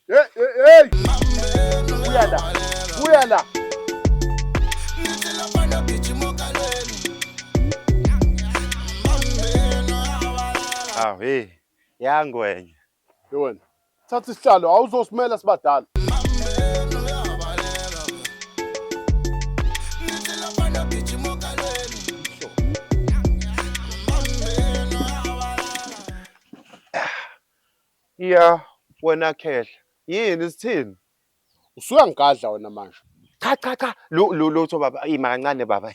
Hey hey hey. Buya la. Buya la. Awu hey, yangwenya. Hey wena. Thatha isihlalo awuzosimela sibadala. Ya wena khehla. Yini sithini? Usuyangigadla wena manje. Cha cha cha lutho baba ima kancane baba.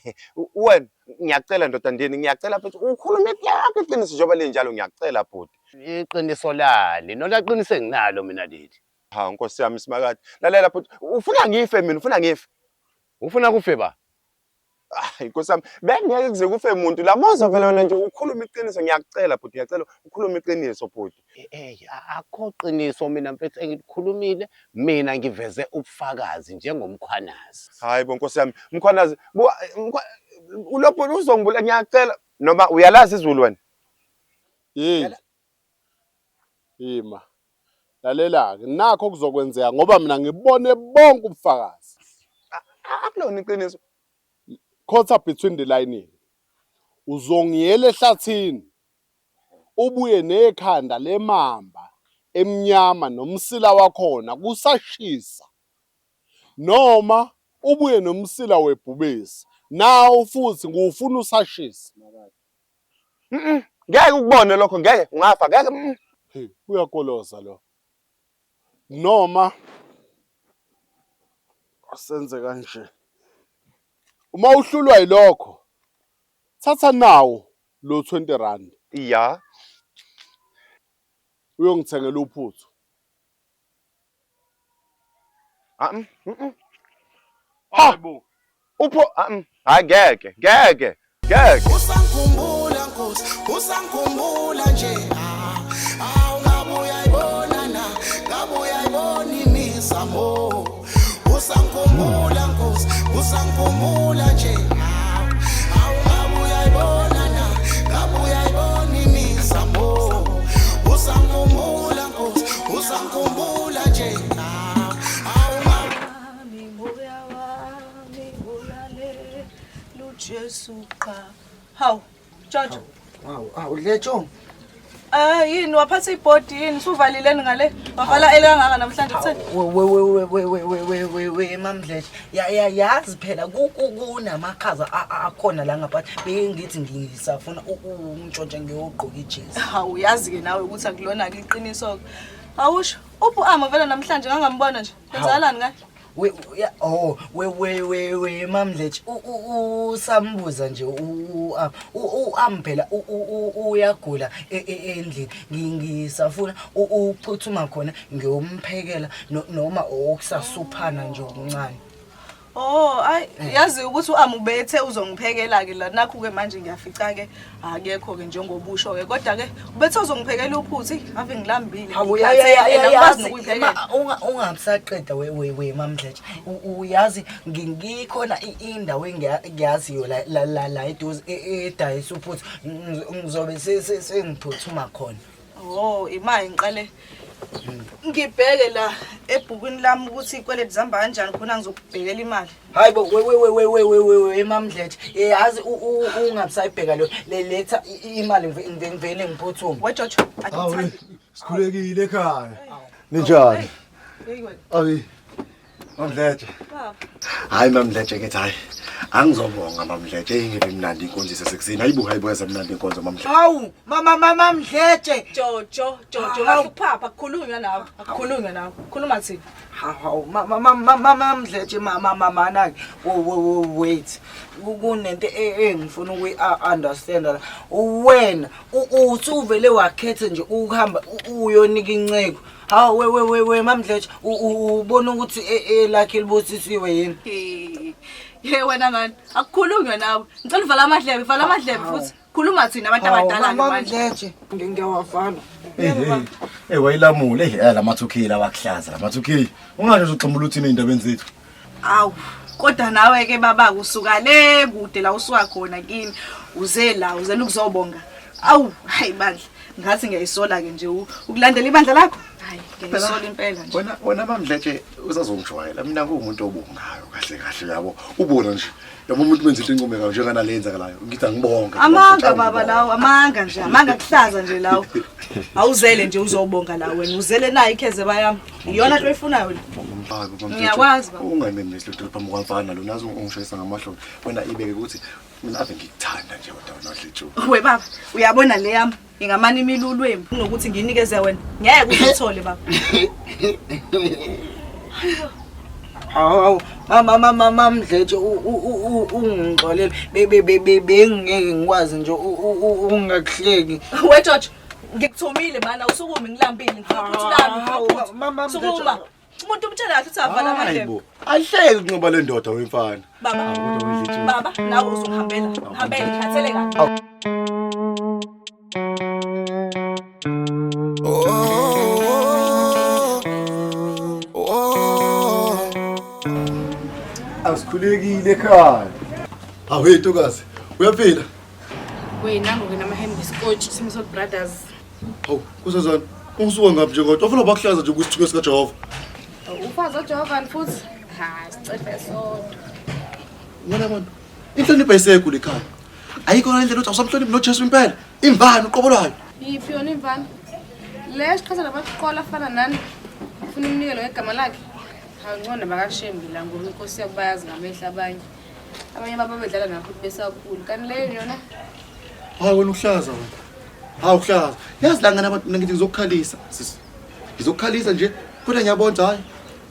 Wena ngiyakucela ndoda ndini ngiyacela mfethu ukhulume lonke iqiniso njengoba linjalo ngiyacela bhuti. Iqiniso lani? Nona qiniso enginalo mina leli. Ha nkosi yami simakade. Lalela bhuti ufuna ngife mina ufuna ngife. Ufuna kufe ba? Hayi nkosi yami bengeke kuze kufe muntu la mozwa vele wena nje ukhuluma iqiniso ngiyakucela bhuti ngiyacela ukhulume iqiniso bhuti. Eh akho qiniso mina mfethu engilikhulumile mina ngiveze ubufakazi njengomkhwanazi. Hayi bo nkosi yami mkhwanazi ulokhu uzongibula ngiyacela noma uyalazi izulu wena? Hey. Ima. Lalela-ke nakho okuzokwenzeka ngoba mina ngibone bonke ubufakazi. Akulona iqiniso. Caught up between the lining. Uzongiyela ehlathini ubuye nekhanda lemamba emnyama nomsila wakhona kusashisa noma ubuye nomsila webhubesi nawo futhi ngiwufuna usashisa. Ngeke ukubone lokho ngeke ungafa ngeke. Hey, uyakoloza lo. Noma asenze kanje. Uma uhlulwa yilokho, thatha nawo lo 20 rand. Ya. Uyongithengela uphuthu. Ah, Ha! Upho hayi ngeke, ngeke, ngeke. Usangikhumbula Nkosi, usangikhumbula nje. Ah, ah, ungabe uyayibona na, ngabe uyayibona imizamo. Usangikhumbula Nkosi, usangikhumbula nje. Ah, ah, ungabe uyayibona na, ngabe uyayibona imizamo. Usangikhumbula Nkosi, usangikhumbula nje. Ah, ah, ungabe Wami, moya wami ulalela uJesu qha. Hawu, Jojo. Hawu, hawu Letsho. Ah yini waphatha ibhodi yini usuvalileni ngale? Wavala ele kangaka namhlanje kutheni? We we we we we we we we we Mamdletshe. Ya ya yazi phela kunamakhaza akhona la ngaphandle. Bengithi ngisafuna ukungitshontsha ngiyogqoka ijezi. Hawu yazi ke nawe ukuthi akulona ke iqiniso ke. Awusho, uphi u-Ama vele namhlanje ngangambona nje. Kwenzakalani ngaye? We ya oh we we we we Mamdletshe usambuza nje u-Am phela uyagula endlini. Ngisafuna ukuphuthuma khona ngiyomphekela noma okusasuphana nje okuncane. Oh, ay yazi ukuthi uAmubethe uzongiphekela ke la nakhu ke manje ngiyafica ke akekho ke njengobusho ke kodwa ke ubethe uzongiphekela uphuthi ave ngilambile. Hawu ya ya ya ngikhathele, ya angikwazi yazi nokuyiphekela. ma ungabusaqeda we we we Mamdletshe uyazi ngikhona indawo engiyaziyo la la la la eduze edayisa uphuthu ngizobe sengiphuthuma khona. Oh, imali ngiqale ngibheke la ebhukwini lami ukuthi ikweleti zihamba kanjani khona ngizokubhekela imali. Hayi bo we we we we we we we we Mamdletshe yazi ungabusayibheka lo letha imali ngivele ngiphuthume. We Jojo, Hawu angithandi. sikhulekile ekhaya. Ninjani? Hey wena. Ayi. Mamdletshe. Baba. Hayi Mamdletshe ngithi hayi. Angizobonga Mamdletshe ingebe imnandi inkonzo isesekuseni. Hayibo hayibo yazamnandi inkonzo Mamdletshe. Hawu mama mama Mdletshe. Jojo, Jojo, Hawu. kahle ukuphapha kukhulunywa nawe. Akukhulunywa nawe. Khuluma thina. Hawu mama mama mama Mdletshe mama mama nake. Wait. Kunento engifuna ukuyi understand la. Wena uthi uvele wakhetha nje ukuhamba uyonika inceku. Hawu we we we we Mamdletshe ubona ukuthi elakhe libusisiwe yini? Hey. Ye wena ngani? Akukhulunywa nawe. Ngicela uvala amadlebe, vala amadlebe futhi. Khuluma thina abantu abadala ke manje. Mamdletshe ngiyawavala. Hey hey. Hey wayilamula hey la ma2K la wakuhlaza la ma2K. Ungasho uzoxhumula uthini ezindabeni zethu. Awu, kodwa nawe ke baba kusuka le kude la usuka khona kini. Uze la, uzela ukuzobonga. Awu, hayi bandla. Ngathi ngiyayisola ke nje ukulandela ibandla lakho. Hayi, ngiyisola impela nje. Wena wena mamdletshe usazongijwayela mina nguwumuntu obongayo kahle kahle yabo. Ubona nje yabo umuntu wenza into encomekayo njenganale yenzakalayo. Ngithi angibonge. Amanga baba lawo, amanga nje, amanga kuhlaza nje lawo. Awuzele nje uzobonga la wena, uzele nayo ikheze yami. Iyona nto oyifunayo le. Ngiyakwazi baba. Ungamemezi lento phambi kwamfana lo nazo ungishayisa ngamahloni. Wena ibeke ukuthi mina ave ngikuthanda nje kodwa wena Dletshu. We baba, uyabona le yami ingamane imilulwembu kunokuthi nginikeze wena. Ngeke uzithole baba. Hawu, mama mama mamdletshe ungixolele bengeke ngikwazi nje ungakuhleki. We George, ngikuthumile mana usukume ngilambile ngifuna ukuthi lami. Mama Sukuma. Umuntu umtshela kahle ukuthi avala amadlebe. Hayibo. Ayihleki kunqoba le ndoda wemfana. Baba, Hawu, kodwa weDletshu. baba, nawe uzongihambela. Ngihambele ngikhathele kabi. Oh, oh, Asikhulekile ekhaya. Hawu hey ntokazi, uyaphila? Wena ngoke namahembe scotch Simpson Brothers. Hawu, kusazana. Ungisuka ngaphi nje kodwa? Ufuna bakuhlaza nje kwisithuko sikaJehova. Ufazi oJehova futhi. Ha, sicefe sodwa. Wena abantu, inhlonipho ayisekho lekhaya. Ayikho le ndlela uthi awusamhloniphi noJesu impela. Imvana uqobo lwayo. Yiphi yona imvana? Le siqhaza nabaqola afana nani. Ufuna umnikelo ngegama lakhe. Hawu ngcono bakashembi la ngoba inkosi yabo bayazi ngamehla abanye. Abanye baba bedlala nabo futhi besakhula. Kanti leyo yona Hayi wena uhlaza wena. Hawu uhlaza. Yazi la ngane abantu mina ngithi ngizokukhalisa sisi. Ngizokukhalisa nje kodwa ngiyabona ukuthi hayi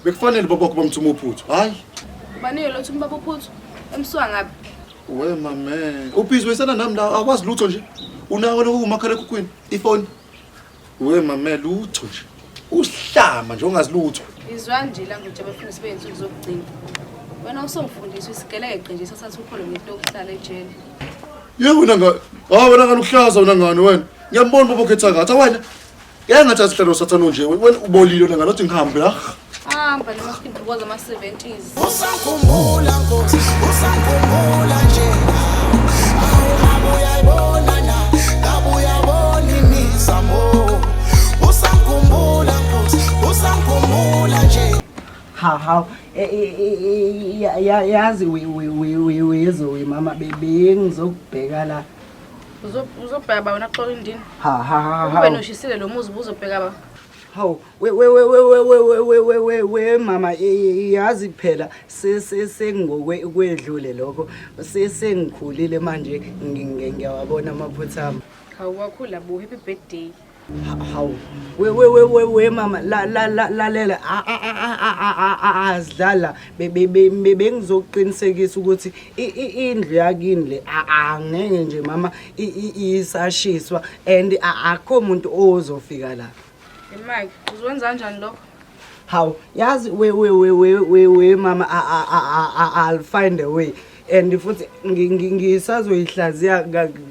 bekufanele babakho bamthuma uphuthu. Hayi. ubani lo uthi umbaba uphuthu emsuka ngapi? We mame, ubhizi wesana nami la akwazi lutho nje. Unawo lokhu kumakhalekhukhwini, ifoni. We mame lutho nje. Usihlama nje ongazi lutho. Izwa nje la ngokuthi abafundisi beyinsuku zokugcina. Wena usongifundisa isigelekeqe nje sathatha ukholo ngento yokuhlala ejele. Ye wena nga, ha wena ngani uhlaza wena ngani wena. Ngiyambona baba ukhetha ngathi wena. Ngeke ngathi asihlalo sathana nje wena ubolile wena ngani uthi ngihambe la. Hamba noma sikinduko zama-70s. Usangikhumbula Nkosi, usangikhumbula nje. Awu ngabe uyayibona na, ngabe uyabona imizamo. Usangikhumbula Nkosi, usangikhumbula nje. Ha hawu yazi wezo mama bengizokubheka la. Uzobheka ba wena xola indini. Ha ha ha Ube ha. noshisile lo muzi ubuzobheka ba. Hawu we we we we we we we we we we mama yazi phela sengokwe kwedlule lokho sengikhulile manje ngiyawabona amaphutha ami. Hawu wakhula bo happy birthday. Hawu we we we we we mama la la la lalela azidlala bengizoqinisekisa ukuthi indlu yakini le angeke nje mama isashiswa and akho muntu ozofika la. Imaki uzowenza kanjani lokho? Hawu yazi we we we we we we mama I'll find a way and futhi ngisazoyihlaziya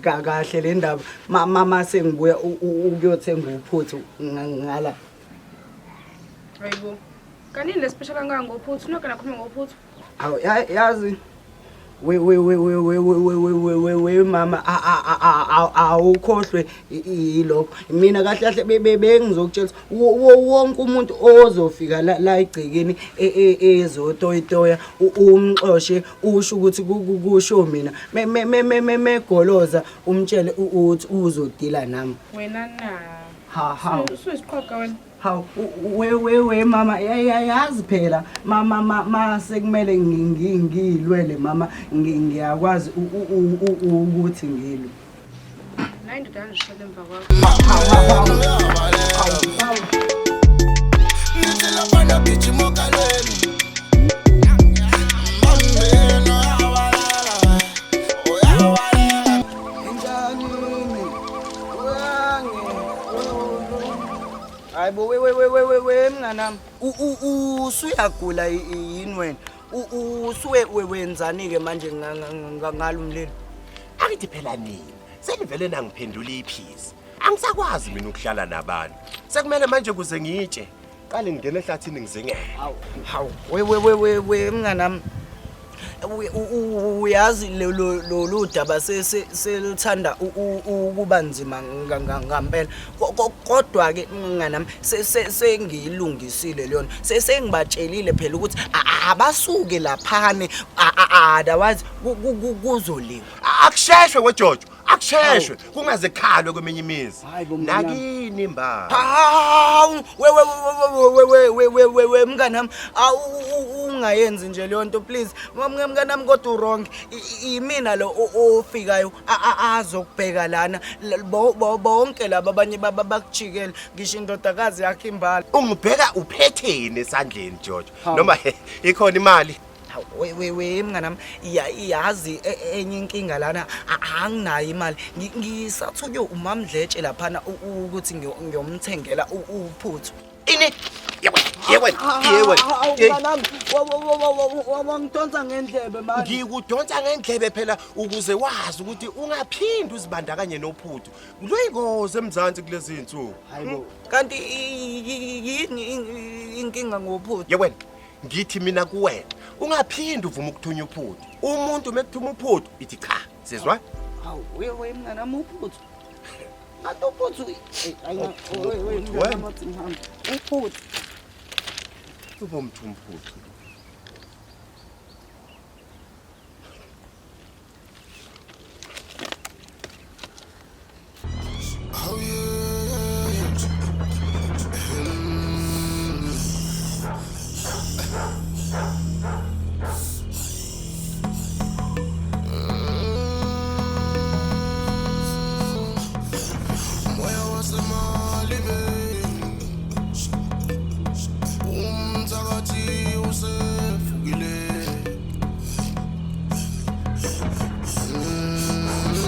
kahle le ndaba mama sengibuya ukuyothenga uphuthu ngala. Hayibo. Kanini le special kangaka ngophuthu? Nokho nakhuluma ngophuthu. Hawu yazi we we we we we we we we we we we mama awukhohlwe yilokho. Mina kahle kahle bengizokutshela wonke umuntu ozofika la egcekeni ezotoyitoya umxoshe usho ukuthi kusho mina megoloza umtshele ukuthi uzodila nami. Wena na. Ha ha. Usuyisiqhoga wena. Hawu we we we mama yazi phela mama ma sekumele ngilwele mama ngiyakwazi ukuthi ngilwe. Nayi indoda yangishela emva kwakho. Ngithi lapha nagijima okalweni. Mbambeni uyabaleka, uyabaleka. Hayi bo we we we we we we mnganami usuyagula yini wena? Usuwe wenzani ke manje ngalo mlilo? Akithi phela nini senivele nangiphendula iphisi. Angisakwazi mina ukuhlala nabantu. Sekumele manje kuze ngitshe. Qale ngingene ehlathini ngizingele. Hawu we we we we we mnganami. Uyazi lolu daba seluthanda ukuba nzima ngampela. Kodwa-ke mnganami sengiyilungisile leyona. Sengibatshelile phela ukuthi abasuke laphane, otherwise kuzoliwa. Akusheshwe weJojo, akusheshwe kungaze kukhalwe kweminye imizi. Hayi bo, mnganami. Nakini mbala. Hawu, we we we we we we we we mnganami, awu ungayenzi nje leyo nto please. Mnganami kodwa u-wrong. Imina lo ofikayo azokubheka lana. Bonke laba abanye bakujikele ngisho indodakazi yakhe imbala. Ungibheka uphetheni esandleni Jojo? Noma ikhona imali? Hawu, we we we mnganami, iyazi enye inkinga lana, anginayo imali. Ngisathunywe uMamdletshe laphana ukuthi ngiyomthengela uphuthu. Ini? Yebo, yebo, yebo. Mnganami, wangidonsa ngendlebe manje. Ngikudonsa ngendlebe phela ukuze wazi ukuthi ungaphindi uzibandakanye nophuthu. Luyingozi eMzansi kulezi zinsuku. Hayibo. Kanti yini inkinga ngophuthu? Yewena, ngithi mina kuwena ungaphindi uvume ukuthunya uphuthu. Umuntu mekuthuma uphuthu ithi cha, sizwa? Hawu, we we mnganami uphuthu. Ngathi uphuthu. Ayi, we we mnganami athi ngihambe. Uphuthu. Ubomthuma uphuthu. Oh yeah.